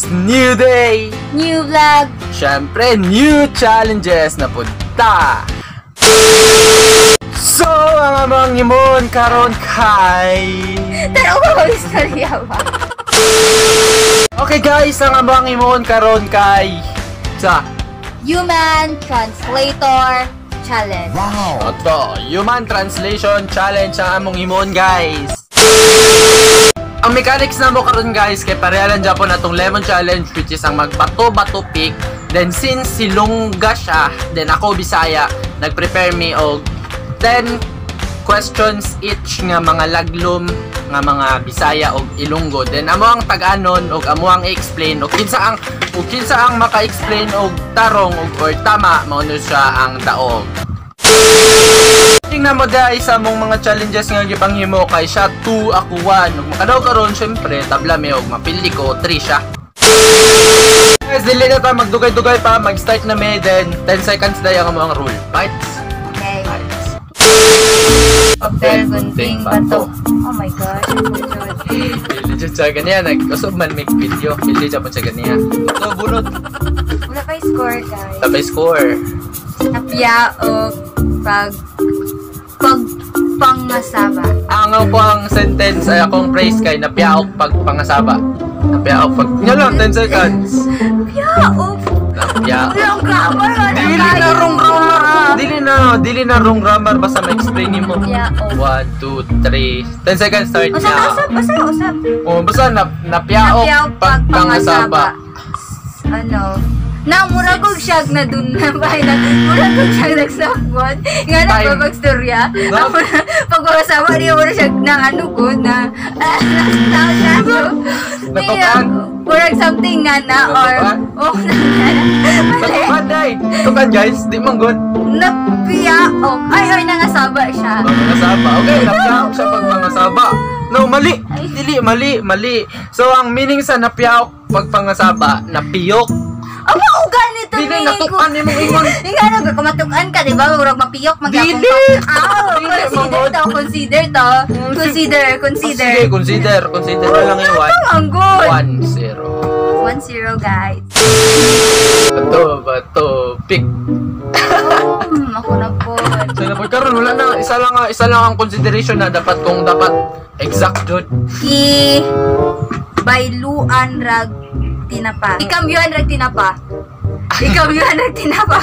Guys! New day! New vlog! Siyempre, new challenges na punta! So, ang among himon karon kay Tara ko ba istorya ba? Okay guys, ang among himon karon kay sa Human Translator Challenge. Ito, Human Translation Challenge ang among himon, guys. Ang mechanics na mo karon, guys, kay pareha lang japon atong lemon challenge, which is ang magbato-bato pick. Then since Silongga siya, then ako Bisaya, nag-prepare me og 10 questions each nga mga laglom nga mga Bisaya og Ilonggo. Then amo ang tag-anon og amo ang i-explain og kinsa ang maka-explain og tarong og or tama, mao na siya ang daog. Tingnan mo dahil sa mong mga challenges nga gipanghimo kay siya 2, ako 1. Ug makadaw karon, syempre tabla mi og mapili ko 3 siya. Guys, dili na ta magdugay-dugay pa, mag-start na mi, then 10 seconds dahil ang among rule. Bites. Okay. Bites. Papel, gunting, bato. Oh my gosh. Dili jud siya ganiya, nag-usab man make video. Dili jud po siya ganiya. So, bunot. Wala pa yung score, guys. Tabay score. Napya o pag pagpangasaba. Ang ako ang sentence ay akong phrase kay napiaok pag pangasaba. Napiaok pag. Nga lang, 10 seconds. Piyaok. Napiaok. Walang grammar. Wala Dili na wrong grammar. Dili na wrong grammar, basta ma-explain nimo. Napiaok. 1, 2, 3. 10 seconds start Usap, na. usap, usap, usap. Oh, basta na, napiaok Napiyaok pag pangasaba. Ano? Na mura kog siyag na dun na ba na mura kog siyag nagsabot nga na Time. ba magstorya. No. Ako na pag pangasaba niya, mura siya na ano ko na ah, na siya, so Natukan? Murag something nga na or Natukan? Oh, na mali. Natukan day. Tukan guys, di man good. Napiyaok ay or nangasaba siya. Oh, pangasaba. Okay, napiaok siya pag pangasaba. No, mali. Dili, mali, mali. So, ang meaning sa napiaok pag pangasaba, napiyok. Ang mao ganito Dili, meaning ko. natukan nimo ingon. Di nga nag kumatukan ka, di ba? Murag mapiyok magyapon Dili! ka. Ah, Dili, consider mangod. to, consider to. Consider, consider. Sige, consider. Consider na lang yung 1. Ang good. 1-0. 1-0, guys. Bato, bato, pick. Ako na po. So, na po, karon wala na. Isa lang ang consideration na dapat kung dapat exact jud. Ki bailuan rag tinapa. Ikambyuan rag tinapa. Ikambyuan rag tinapa.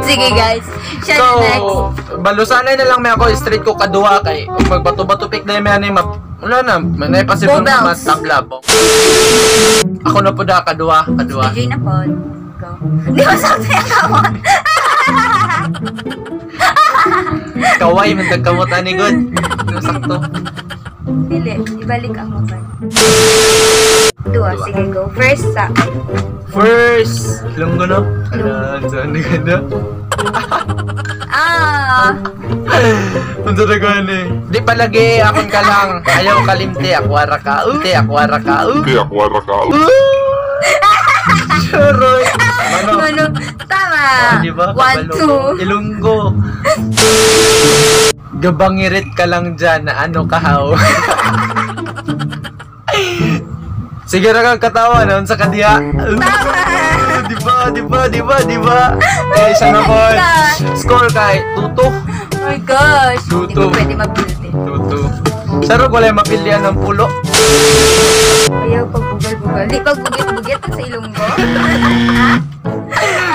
Sige guys. Siya So, na next. Balusanay na lang may ako straight ko kaduha kay kung magbato-bato pick na may ano wala na, may possible na Bobels. matabla. Ako na po da kaduha, kaduha. DJ na po. Go. Di ba sakto yung kamot? Kaway man tagkamot ani good. Di ba sakto? Dili, ibalik ang mukha. Dua, Dua. Sige go. First sa First, Ilonggo no? Ano, saan na ganda? Ah! Unsa na gani? Di palagi akon ka lang. Ayaw kalimti, ako ara ka. Te, ako ara ka. Te, ako ara ka. Charoy. Ano? Ano? Tama! Oh, di ba? One, Kabalo two. ko. Ilonggo. Gabangirit ka lang dyan na ano ka haw. Sige ra kang katawa noon sa kadiha. Tama! Di ba? Di ba? Di ba? Di ba? Eh, siya na po. Score kay 2-2. Oh my gosh! Hindi ko Two, two. pwede mapilti. 2-2. Sarok wala yung mapilian ng pulo. Ayaw pagbugal-bugal. Di pagbugit-bugit sa Ilonggo.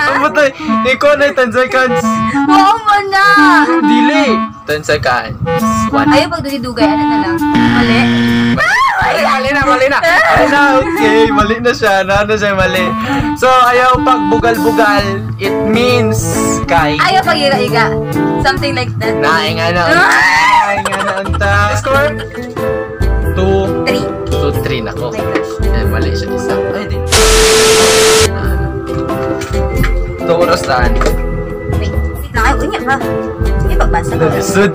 Ang patay. Ikaw na 10 seconds. Oo mo na! Dili. 10 seconds. 1. Ayaw pagdugay-dugay. Ano na lang? Mali? Mali, mali na, mali na. Mali na, okay. Mali na siya. Na, ano siya, mali. So, ayaw pagbugal-bugal. It means kay. Ayaw pag-iga-iga. Something like that. Naing nga na. Naing nga na. Unta. Score? 2, Three. 2, 3. Nako. Oh my gosh. Eh, mali siya isa. Ay, di. Ito oras daan. Wait. Wait lang. Ay, unya ka. Sige, pagbasa ko. Lisod.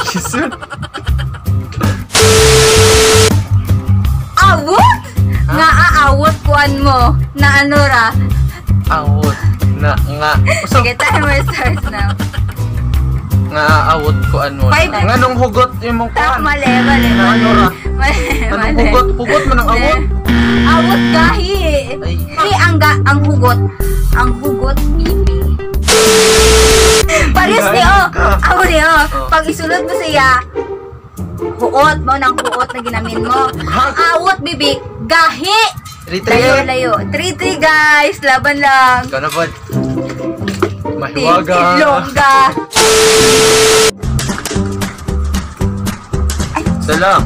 Lisod. Awot! Nga aawot kuan mo. Na ano ra. Awot. Na nga. So, Sige, timer starts now. Nga awot kuan mo. Five. Nganong hugot imong Ta, kuan? mali, mali, mali. Ano ra? Mali, Anong mali. hugot? Hugot man ang awot? Awot gahi. Ay. Di ang hugot. Ang hugot pipi. Pares ni oh. Ako ni oh. Oh. Pag isulod mo siya, huot mo ng huot na ginamin mo. Ang awot bibi, gahi. 3-3. Layo, layo. 3-3, guys. Laban lang. Ikaw na pod. Team Mahiwaga. Ilongga. Salam.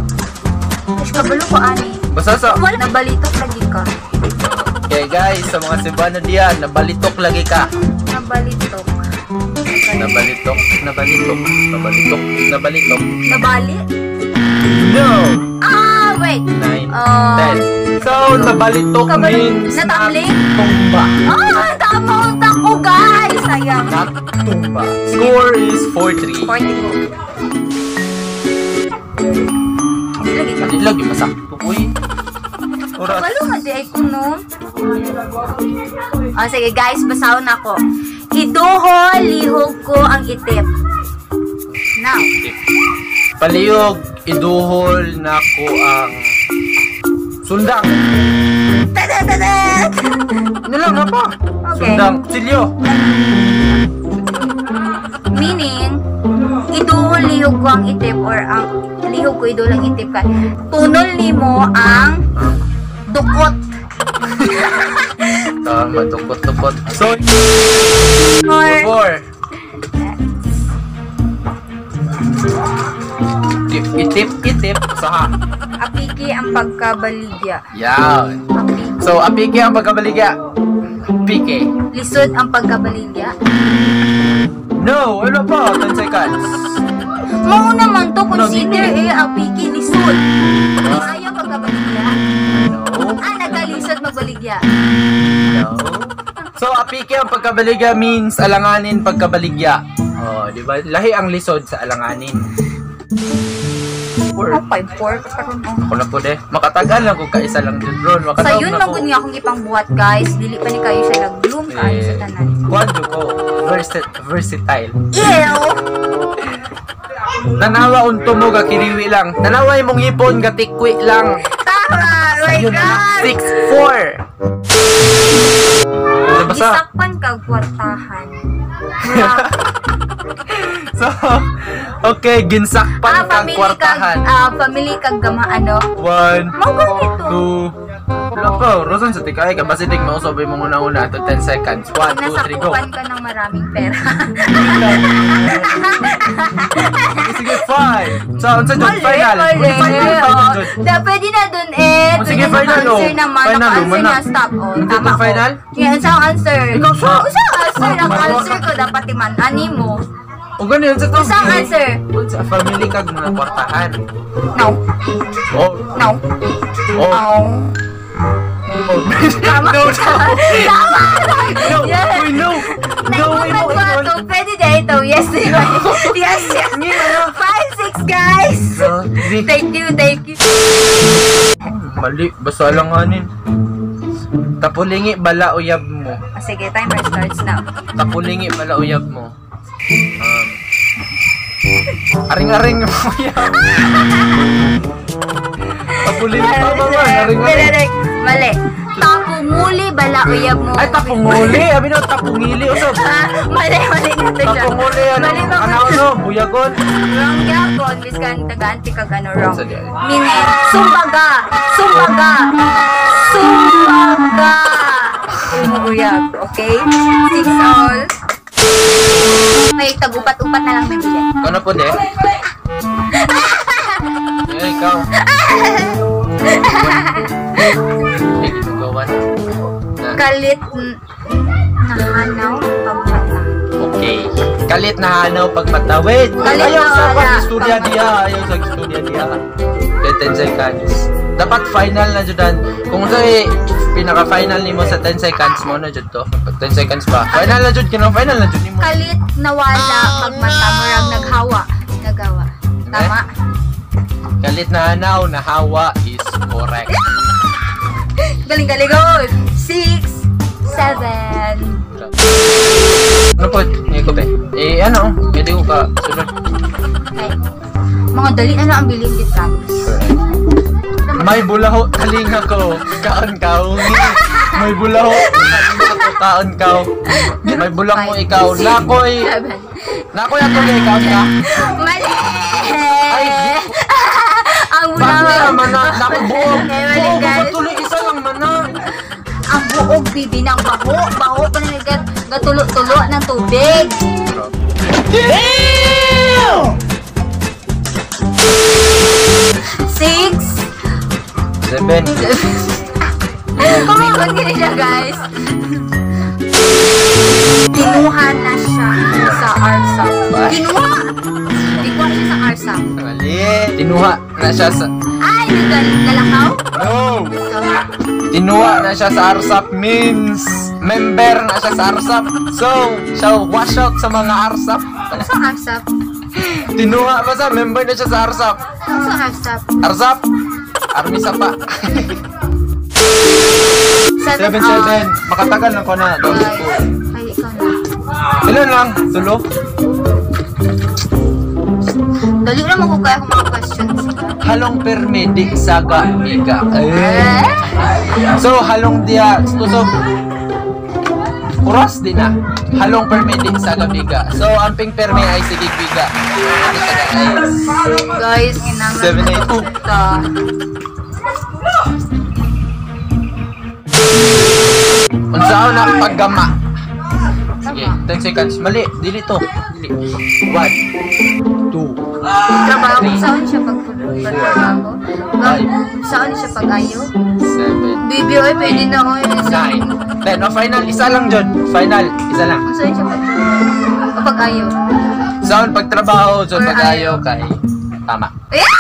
Mas kabalo ko ani. Basta sa Wala nabalitok lagi ka. Okay guys, sa mga Cebuano diyan, nabalitok lagi ka. Nabalitok. Nabalitok, nabalitok, nabalitok, nabalitok. Nabali? No! Ah, wait. 9, Ah. 10. So, nabalitok means Natambling? natumba. Ah, tama utak ko, guys. Sayang. Natumba. Score is 4-3. 44. Hindi lagi ka. Hindi lagi masakto, uy. Oras. Walo nga di ay kuno. Oh, sige guys, basahon ako. Iduho, lihog ko ang itip. Now. Paliyog, iduhol na ko ang sundang. Tada-tada! Ano lang na pa? Okay. Sundang. Silyo. Meaning, iduhol lihog ko ang itip or ang lihog ko iduhol ang itip ka. Tunol nimo ang dukot. Tama, dukot-dukot. So, Or, 4. Itip, itip, itip. Saha. Apiki ang pagkabaligya. Yan. Apiki. So, apike ang pagkabaligya. Pike. Lisod ang pagkabaligya. No, wala pa. 10 seconds. Mao naman to, consider No, eh, apiki, lisod. Ayaw pagkabaligya. No. Ah, nagkalisod magbaligya. No. So, apike ang pagkabaligya means alanganin pagkabaligya. Oh, di ba? Lahi ang lisod sa alanganin. Four. Oh, 5-4 karon oh. Ako na po de. Makatagal lang kung kaisa lang jud ron. Sa Makatagal yun na man ko. gud nga akong ipangbuhat, guys. Dili pa ni kayo siya nag-bloom kaayo sa tanan. Kuan jud ko. Versatile. Ew! Tanawa unto mo gakiriwi lang. Tanawa imong ipon gatikwi lang. Tama! Oh my Yun na. God! 6-4. Ano basta? Gisakpan kag kwartahan. Mura- So, okay, ginsakpan ah, kag family kag, kwartahan. ah, family kag gama ano. One, Mao ganito. two, wala pa. Rosan sa tikay ka. Basta tig mausob mong una-una to 10 seconds. 1, 2, 3, go. Nasakupan ka ng maraming pera. Sige, sige, 5. So, unsa jud? Mali, Final. mali. Final, final Oh, jud. Da, pwede na dun eh. Oh, sige, Pwede na final, oh. answer naman. Final, Naka-answer oh, na, mana. stop. Oh, Ano tama to, final? ko. Yeah, unsa ang answer? Ikaw siya. Unsa ang answer? Ang Ah, answer ko dapat iman-ani mo. O ganun, unsa to? Unsa ang answer? Unsa family kag mga kwartahan. No. Oh, No. oh, Oh. oh. Tama. No, no. Tama. No, Yes. uy, no. No, way mo Naibutan ko ato. Pwede na ito. Yes, di ba? Yes. 5-6, guys. Grabe. Thank you, thank you. Mali, basta alanganin. Tapulingi bala uyab mo. Ah, sige, timer starts now. Tapulingi bala uyab mo. Aring-aring mo uyab. Tapulingi tama ba? Aring-aring. Mali. Tapunguli bala uyab mo. Ay, tapunguli. Abi no, tapungili. Usab. Ah, mali, mali nga to siya. Tapunguli. Ano? Mali ba? Ano, ano? Buyagon. Wrong gyapon. Biskan taga-anti kag ano, wrong. Sa di ay. Meaning, sumbaga. Sumbaga. Sumbaga. Umuuyab. Okay? 6 all. May tag-upat-upat na lang may bili. Ikaw na po, de. Eh, ikaw. Ay, ginagawa na. Na. Kalit nahanaw pagmata. Okay. Kalit na hanaw pagmata. Wait! Kalit Ayaw na sa wala. pag-istorya Pagmata. diya. Ayaw sa istorya diya. Okay, 10 seconds. Dapat final na judan. Kung sa eh, pinaka-final nimo sa 10 seconds mo na jud to. Pag 10 seconds pa. Final na jud kinong final na jud nimo. Kalit nawala pagmata murag naghawa. Nagawa. Tama? Kalit na hanaw nahawa is correct. Galing galing go. 6, 7. Ano po? Hindi ko be. Eh, ano? Pwede ko ka. Sunod. Okay. Mga dali na lang ang bilin di promise. May bulaho talinga ko. Kaon kao. May bulaho talinga ko. Kaon kao. May bulak mo ikaw. Nakoy. 7. Nakoy ato kay kaon ka. Mali! Ay, Ang Bakit bulag. naman na? Naku, buog. Okay, mali, Buog guys. ko tuloy isa lang man na. Ang buog, bibi ng baho. Baho pa na gatulo-tulo ng tubig. 6. 7. Kumikon gini siya, guys. Kinuha na siya sa ARSAP. Kinuha! Kinuha siya sa ARSAP. Mali. Tinuha na siya sa... Ay, naglalakaw? No! So, Tinuha na siya sa ARSAP means member na siya sa ARSAP. So, siya wash out sa mga ARSAP. Sa ARSAP? Tinuha ba sa member na siya sa ARSAP? Sa ARSAP? ARSAP! Army sapa. 7. 7-7. Makatagal na ko na. Dog Ay, ko. ay, ikaw na. Ilan lang? Tulo? Dali naman ko kaya kung mga questions. Halong perme di saga miga. Eh. Eh? So, halong diya. So, oras din na. Halong perme di saga biga. So, ang ping perme ay sige biga. Ano siya, guys? Guys, inangat 7, 8, 2. ta. Unsaon ang paggama? Sige, 10 seconds. Mali, dili to. Dili. 1, 2, Trabaho, 3, saan siya pag pagtrabaho? 5, Saan siya pag ayo? 7, Baby, oy, pwede na oy. 9, 10. Oh, final. Isa lang, John. Final. Isa lang. Saan siya pag pag ayo? Saan pagtrabaho, John, Or pag-ayo kay... Tama. Yeah!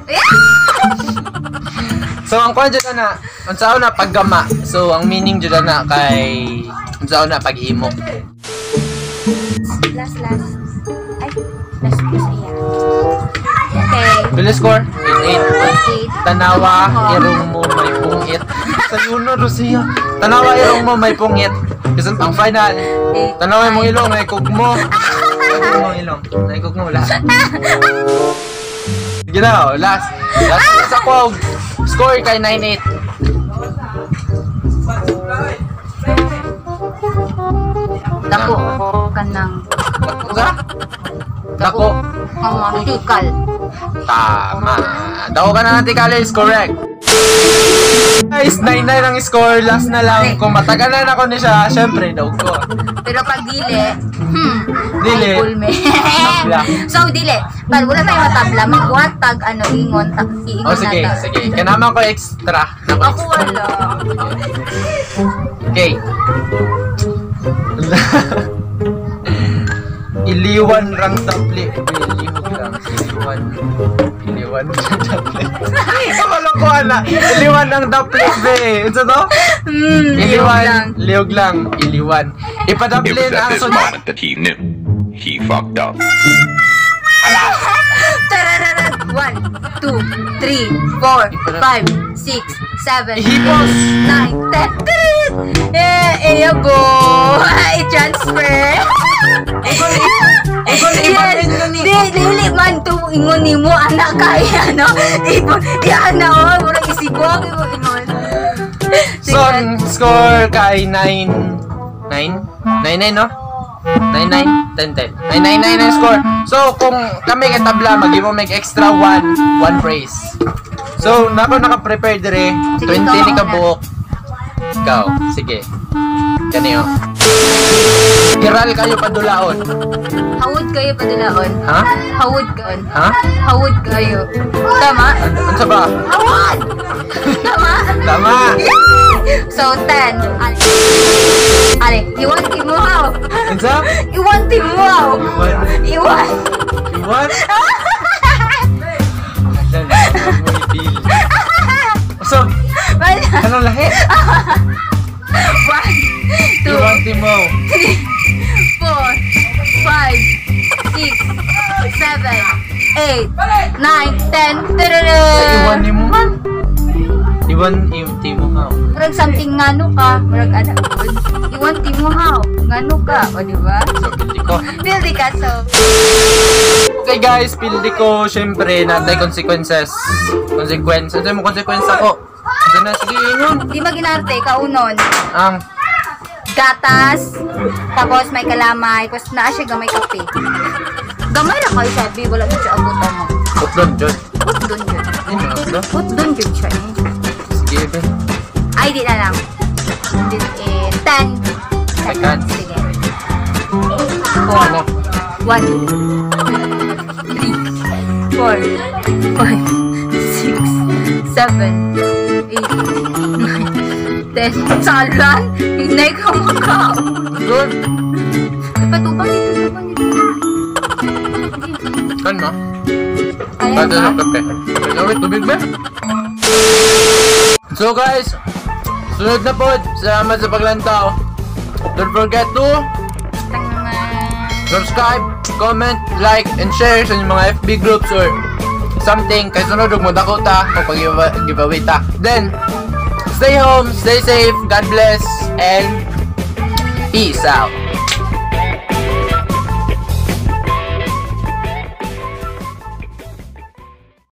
Yeah! So, ang kuha dyan na, ang sao na paggama. So, ang meaning dyan na kay... Ang sao na paghimo. Last, last. Ay, last ko sa iya. Okay. Bilis score? 8-8. 8. Tanawa, irong mo may pungit. Sa Yuno, Rosia. Tanawa, irong mo may pungit. Isang pang final. 8. Tanawa mong ilong, may kug mo. May mong ilong. May kug mo, last. Sige na, oh, last. Last sa kog. Score kay 9-8. Dako kanang Dako ka? Dako. Ang mga tikal. Tama. Dako ka na natin, is correct. Guys, 9-9 ang score. Last na lang. Kung matagalan ako ni siya, syempre, daw ko. Pero pag dili, Dili. ay pulme. Tabla. So dili, pag wala may matabla, magwatag ano ingon ta iingon Oh, sige, na ta. sige. Kanaman ko extra. Nako, Ako extra. wala. Okay. Iliwan rang dapli. Ilihog lang. Iliwan. Iliwan rang dapli. Kamalokohan na. Iliwan ang dapli, be. Ano to? Lihog lang. Iliwan. Lihog lang. Iliwan. It Ipadapli was na at ang this sunod. moment that he knew. He fucked up. Tarararat. 1, 2, 3, 4, 5, 6, 7, Ihipos. 8, 9, 10. Eh, eh, bo. I-transfer. Ikon, iba din yun eh. Di, dili man to ingon nimo anak kay ano. Ipon, di ana oh, murag isigwag imo ingon. So, ang score kay 9... 9? 9-9, no? 9-9? 10-10. 9-9-9 ang score. So, kung kami kay tabla, mag-give mo make extra 1, 1 phrase. So, nako naka-prepare dire. Sige, 20 ikaw ni mauna. kabuok. Ikaw, sige. Kaniyo. Giral kayo padulaon. Hawod kayo padulaon. Ha? Hawod kayo. Ha? Hawod kayo. Tama? Ano sa ba? Hawod! Tama? Tama! Yeah! So, 10. Ale, Ale, iwan timuhaw. Unsa? Iwan timuhaw. Iwan. Iwan. Iwan? Ayan, mo i-feel. So, Wala. anong lahi? 1, 2, Iwan Timo. 3, 4, 5, 6, 7, 8, 9, 10. Sa iwan ni mo man. Iwan yung Timo ka. Murag something ngano ka. Murag anak. Iwan timuhaw. Ngano ka. O, di ba? So, hindi ko ko. Pildi ka, so. Okay guys, pildi ko, syempre, natay consequences. Consequence. Ano mo consequence ako? Ano na, sige, yun. Di maginarte, kaunon. Ang, Gatas, tapos may kalamay, tapos naa siya gamay kape. Gamay ra kayo sabi, wala mo siya abutan mo. Utdon, Jod. Utdon yun. Hindi, utdon. Utdon yun siya eh. Sige, be. Ay, di na lang. This is 10 Seconds. Sige. 4, Ano? 1, 3, 4, 5, 6, 7, 8, 9, 10. Salan! Hinay ka makaon. Good. Patubang dito, tubang dito. Kan mo? Kaya Kada ba? ng kape. Wait, tubig ba? So guys, sunod na po. Salamat sa paglantaw. Don't forget to subscribe, comment, like, and share sa inyong mga FB groups or something. Kay sunod, ug mo dako ta o pag giveaway ta. Then, stay home, stay safe, God bless, and peace out.